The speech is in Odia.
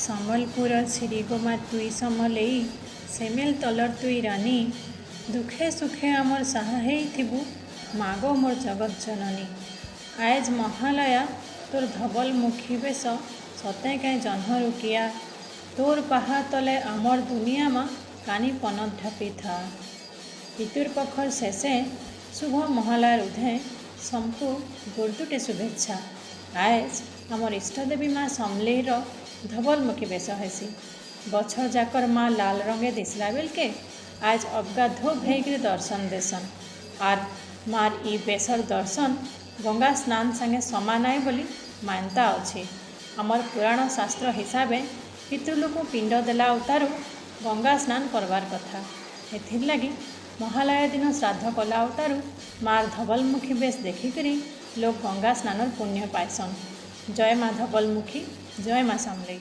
ସମ୍ବଲପୁରର ଶ୍ରୀଗୋମା ତୁଇ ସମଲେଇ, ସେମେଲ ତଲର ତୁଇ ରାନୀ, ଦୁଃଖେ ସୁଖେ ଆମର୍ ସାହା ହେଇଥିବୁ, ମାଗୋ ମୋର୍ ଜଗତ ଜନନୀ। ଆଏଜ୍ ମହାଲୟା, ତୋର୍ ଧବଲ୍ ମୁଖୀ ବେଶ ସତେ କାଏଁ ଜହ୍ନ ରୁକିଆ, ତୋର୍ ପାହା ତଲେ ଆମର୍ ଦୁନିଆ ମା, କାନି ପନତ ଢାପି ଥା। ପିତୃପକ୍ଷର ଶେଷେ ଶୁଭ ମହାଲୟାର ଉଧେ ସମ୍କୁ ଗୁର୍ଦୁଟେ ଶୁଭେଚ୍ଛା। ଆଏଜ୍ ଆମର୍ ଇଷ୍ଟଦେବୀ ମା ସମଲେଇର ଧବଲମୁଖୀ ବେଶ ହେସି। ବଛର ଯାକର ମା ଲାଲ ରଙ୍ଗେ ଦିଶଲା ବେଲକେ ଆଏଜ୍ ଅବଗା ଧୋବ୍ ହେଇକରି ଦର୍ଶନ ଦେସନ୍। ଆର୍ ମାର୍ ଇ ବେଶର ଦର୍ଶନ ଗଙ୍ଗା ସ୍ନାନ ସାଙ୍ଗେ ସମାନ ଆଏ ବୋଲି ମାନ୍ୟତା ଅଛେ। ଆମର୍ ପୁରାଣ ଶାସ୍ତ୍ର ହିସାବେ ପିତୃଲୋକୁ ପିଣ୍ଡ ଦେଲା ଉତାରୁ ଗଙ୍ଗା ସ୍ନାନ କରବାର୍ କଥା। ହେଥିର୍ଲାଗି ମହାଲୟା ଦିନ ଶ୍ରାଦ୍ଧ କଲା ଉତାରୁ ମାର୍ ଧବଲମୁଖୀ ବେଶ ଦେଖିକରି ଲୋକ୍ ଗଙ୍ଗା ସ୍ନାନର ପୁଣ୍ୟ ପାଏସନ୍। ଜୟ ମା ଧବଲମୁଖୀ, ଜୟ ମା ସମଲେଇ।